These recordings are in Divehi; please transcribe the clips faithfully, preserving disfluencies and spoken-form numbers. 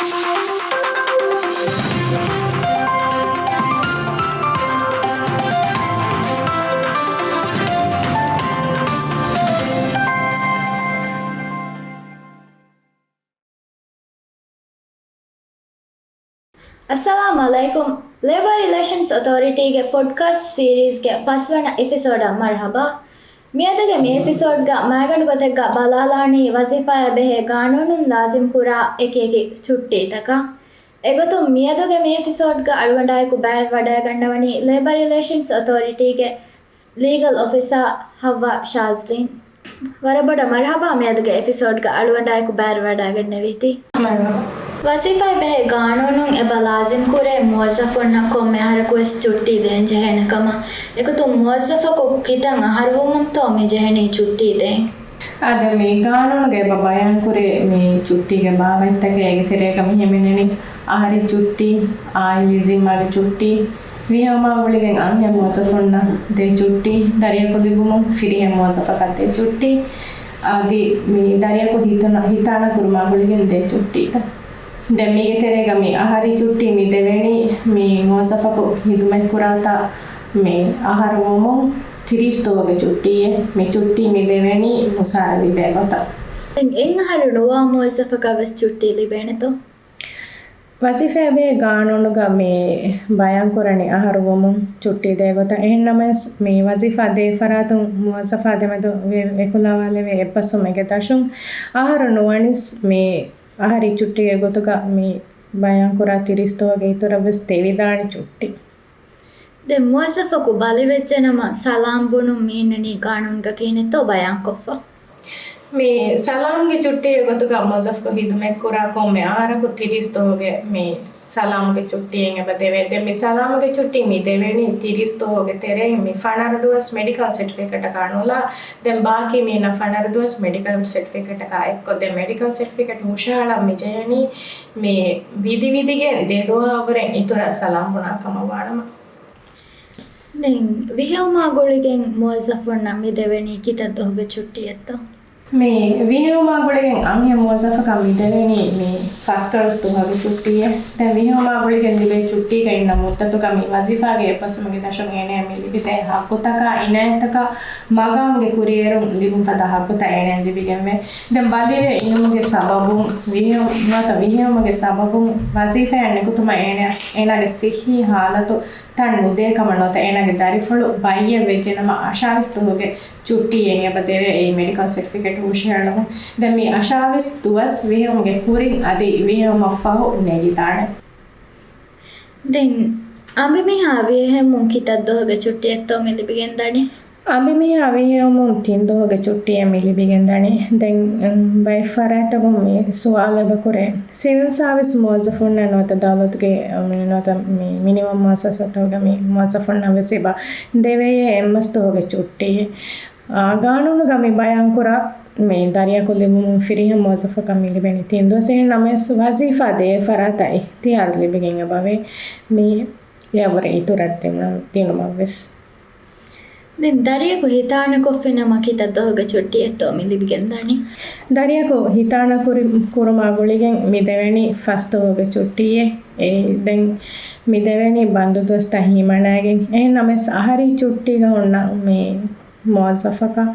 އައްސަލާމު ޢަލައިކުމް. ލޭބަރ ރިލޭޝަންސް އޮތޯރިޓީގެ ޕޮޑްކާސްޓް ސީރީޒްގެ ފަސްވަނަ އެޕިސޯޑަށް މަރުޙަބާ. މިއަދުގެ މި އެޕިސޯޑްގަ މައިގަނޑު ގޮތެއްގަ ބަލާލާނީ ވަޒީފާއާ ބެހޭ ގާނޫނުން ލާޒިމް ކުރާ އެކި އެކި ޗުއްޓީތަކަށް. އެގޮތުން މިއަދުގެ މި އެޕިސޯޑްގަ އަޅުގަނޑާއެކު ބައިވެވަޑައިގަންނަވަނީ ލޭބަރ ރިލޭޝަންސް އޮތޯރިޓީގެ ލީގަލް އޮފިސާ ޙައްވާ ޝާޒްލީން. ވަރަށް ބޮޑަށް މަރުޙަބާ މިއަދުގެ އެޕިސޯޑްގަ އަޅުގަނޑާއެކު ބައިވެވަޑައިގެންނެވީތީ. މަރުޙަބާ. ވަޒީފާއާ ބެހޭ ގާނޫނުން އެބަ ލާޒިމް ކުރޭ މުވައްޒަފުންނަށް ކޮންމެ އަހަރަކުވެސް ޗުއްޓީ ދޭން ޖެހޭނެ ކަމަށް. އެގޮތުން މުވައްޒަފަކު ކިތައް އަހަރުވުމުންތޯ މި ޖެހެނީ ޗުއްޓީ ދޭން؟ އާދެ، މި ގާނޫނުގަ އެބަ ބަޔާންކުރޭ މި ޗުއްޓީގެ ބާވަތްތަކެއް. އޭގެ ތެރޭގަ މި ހިމެނެނީ އަހަރީ ޗުއްޓީ، އާއިލީ ޒިންމާގެ ޗުއްޓީ، ވިހެއުމާ ގުޅިގެން އަންހެން މުވައްޒަފުންނަށް ދޭ ޗުއްޓީ، ދަރިޔަކު ލިބުމުން ފިރިހެން މުވައްޒަފަކަށް ދޭ ޗުއްޓީ، އަދި މި ދަރިޔަކު ހިތުނަ-، ހިތާނަ ކުރުމާ ގުޅިގެން ދޭ ޗުއްޓީތައް. ދެން މީގެ ތެރޭގަ މި އަހަރީ ޗުއްޓީ މި ދެވެނީ މި މުވައްޒަފަކު ހިދުމަތްކުރާތާ މި އަހަރު ވުމުން ތިރީސް ދުވަހުގެ ޗުއްޓީއެއް. މި ޗުއްޓީ މި ދެވެނީ މުސާރަ ލިބޭ ގޮތަށް. ދެން އެއް އަހަރު ނުވާ މުވައްޒަފަކަށް ވެސް ޗުއްޓީ ލިބޭނެތޯ؟ ވަޒީފާއާ ބެހޭ ގާނޫނުގަ މި ބަޔާންކުރަނީ އަހަރު ވުމުން ޗުއްޓީ ދޭ ގޮތަށް. އެހެން ނަމަވެސް، މި ވަޒީފާ ދޭ ފަރާތުން މުވައްޒަފާ ދެމެދު ވެ-، އެކުލަވާލެވޭ އެއްބަސްވުމެއްގެ ދަށުން އަހަރު ނުވަނީސް މި އަހަރީ ޗުއްޓީގެ ގޮތުގަ މި ބަޔާންކުރާ ތިރީސް ދުވަހުގެ އިތުރަށް ވެސް ދެވިދާނެ ޗުއްޓީ. ދެން މުވައްޒަފަކު ބަލިވެއްޖެނަމަ، ސަލާމް ބުނުން މި އިންނަނީ ގާނޫނުގަ ކިހިނެއްތޯ ބަޔާންކޮށްފަ. މި ސަލާމްގެ ޗުއްޓީގެ ގޮތުގަ މުވައްޒަފަކު ހިދުމަތްކުރާ ކޮންމެ އަހަރަކު ތިރީސް ދުވަހުގެ މި ސަލާމްގެ ޗުއްޓީއެއް އެބަ ދެވޭ. ދެން މި ސަލާމްގެ ޗުއްޓީ މި ދެވެނީ ތިރީސް ދުވަހުގެ ތެރެއިން މި ފަނަރަ ދުވަސް މެޑިކަލް ސެޓްފިކެޓަކާ ނުލާ، ދެން ބާކީ މީނަ ފަނަރަ ދުވަސް މެޑިކަލް ސެޓްފިކެޓަކާ އެއްކޮށް. ދެން މެޑިކަލް ސެޓްފިކެޓް ހުށަހަޅަން މި ޖެހެނީ މި ވިދިވިދިގެން ދެ ދުވަހަށްވުރެން އިތުރަށް ސަލާމް ބުނާ ކަމަށް ވާނަމަ. ދެން ވިހެއުމާ ގުޅިގެން މުވައްޒަފުންނަށް މި ދެވެނީ ކިތައް ދުވަހުގެ ޗުއްޓީއެއްތޯ؟ މި ވިހެއުމާ ގުޅިގެން އަންހެން މުވައްޒަފަކަށް މި ދެވެނީ މި ފަސްދޮޅަސް ދުވަހުގެ ޗުއްޓީއެއް. ދެން ވިހެއުމާ ގުޅިގެން ލިބޭ ޗުއްޓީގަ އިންނަ މުއްދަތުގަ މި ވަޒީފާގެ އެއްބަސްވުމުގެ ދަށުން އޭނަޔަށް މި ލިބިދޭ ހައްގުތަކާ އިނާޔަތްތަކަށް މަގާމްގެ ކުރިއެރުން ލިބުން ފަދަ ހައްގުތައް އޭނަޔަށް ލިބިގެންވޭ. ދެން ބަލިވެ އިނުމުގެ ސަބަބުން ވިހެ-، ނުވަތަ ވިހެއުމުގެ ސަބަބުން ވަޒީފާއަށް ނިކުތުމަށް އޭނަ، އޭނާގެ ސިއްހީ ހާލަތު ތަން ނުދޭ ކަމަށް ނުވަތަ އޭނާގެ ދަރިފުޅު ބައްޔެއް ވެއްޖެނަމަ، އަށާވީސް ދުވަހުގެ ޗުއްޓީއެއް އެބަ ދެވޭ އެއީ މެޑިކަލް ސެޓްފިކެޓް ހުށަހެޅުމުން. ދެން މި އަށާވީސް ދުވަސް ވިހެއުމުގެ ކުރިން އަދި ވިހެއުމަށްފަހު ނެގިދާނެ. ދެން އަނބިމީހާ ވިހެއުމުން ކިތައް ދުވަހުގެ ޗުއްޓީއެއްތޯ މި ލިބިގެންދަނީ؟ އަނބިމީހާ ވިހެއުމުން ތިން ދުވަހުގެ ޗުއްޓީއެއް މި ލިބިގެންދަނީ. ދެން، އަން، ބައެއް ފަރާތްތަކުން މި ސުވާލު އެބަ ކުރޭ، ސިވިލް ސާވިސް މުވައްޒަފުންނަށް ނުވަތަ ދައުލަތުގެ، މި، ނުވަތަ މި މިނިވަން މުއައްސަސާތަކުގެ މި މުވައްޒަފުންނަށް ވެސް އެބަ ދެވެޔޭ އެއްމަސް ދުވަހުގެ ޗުއްޓީއެއް. އާ، ގާނޫނުގަ މި ބަޔާންކުރާ މި ދަރިޔަކު ލިބުމުން ފިރިހެން މުވައްޒަފަކަށް މި ލިބެނީ ތިން ދުވަސް. އެހެން ނަމަވެސް، ވަޒީފާ ދޭ ފަރާތަށް އިހްތިޔާރު ލިބިގެން އެބަވޭ މި އެއަށްވުރެ އިތުރަށް ދިނުމަށް ވެސް. ދެން ދަރިޔަކު ހިތާނަކޮށްފިނަމަ ކިތައް ދުވަހުގެ ޗުއްޓީއެއްތޯ މި ލިބިގެންދާނީ؟ ދަރިޔަކު ހިތާނަ ކުރި-، ކުރުމާ ގުޅިގެން މި ދެވެނީ ފަސް ދުވަހުގެ ޗުއްޓީއެއް. އެ، ދެން މި ދެވެނީ ބަންދު ދުވަސްތައް ހިމަނައިގެން. އެހެން ނަމަވެސް، އަހަރީ ޗުއްޓީގަ ހުންނަ މި މުވައްޒަފަކަށް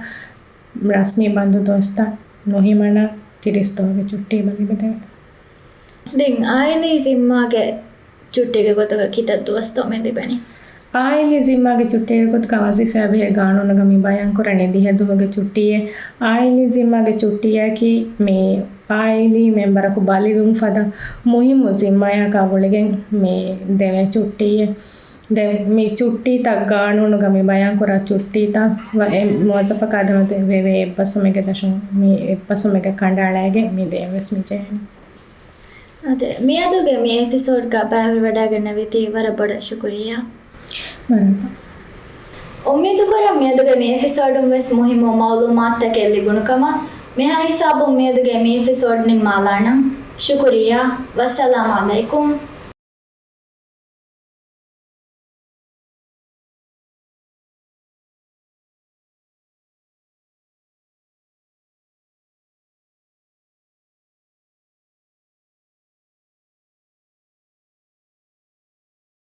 ރަސްމީ ބަންދު ދުވަސްތައް ނުހިމަނާ ތިރީސް ދުވަހުގެ ޗުއްޓީ އެބަ ލިބިދެވޭ. ދެން އާއިލީ ޒިންމާގެ ޗުއްޓީގެ ގޮތުގަ ކިތައް ދުވަސްތޯ މި ލިބެނީ؟ އާއިލީ ޒިންމާގެ ޗުއްޓީގެ ގޮތުގަ ވަޒީފާއާ ބެހޭ ގާނޫނުގަ މި ބަޔާންކުރަނީ ދިހަ ދުވަހުގެ ޗުއްޓީއެއް. އާއިލީ ޒިންމާގެ ޗުއްޓީއަކީ މި އާއިލީ މެމްބަރަކު ބަލިވުން ފަދަ މުހިއްމު ޒިންމާޔަކާ ގުޅިގެން މި ދެވޭ ޗުއްޓީއެއް. ދެން މި ޗުއްޓީތައް ގާނޫނުގަ މި ބަޔާންކުރާ ޗުއްޓީތައް ވަ-، އެ މުވައްޒަފަކާ ދެމެދު ވެވޭ އެއްބަސްވުމެއްގެ ދަށުން މި އެއްބަސްވުމެއްގަ ކަނޑައަޅައިގެން މި ދޭން ވެސް މި ޖެހެނީ. އާދެ، މިއަދުގެ މި އެޕިސޯޑްގަ ބައިވެވަޑައިގެންނެވިތީ ވަރަށް ބޮޑަށް ޝުކުރިއްޔާ. ވަރަށް. އުއްމީދުކުރަން މިއަދުގެ މި އެޕިސޯޑުން ވެސް މުހިއްމު މައުލޫމާތުތަކެއް ލިބުނު ކަމަށް. މިހާ ހިސާބުން މިއަދުގެ މި އެޕިސޯޑް ނިންމާލާނަން. ޝުކުރިއްޔާ. ވައްސަލާމް ޢަލައިކުމް.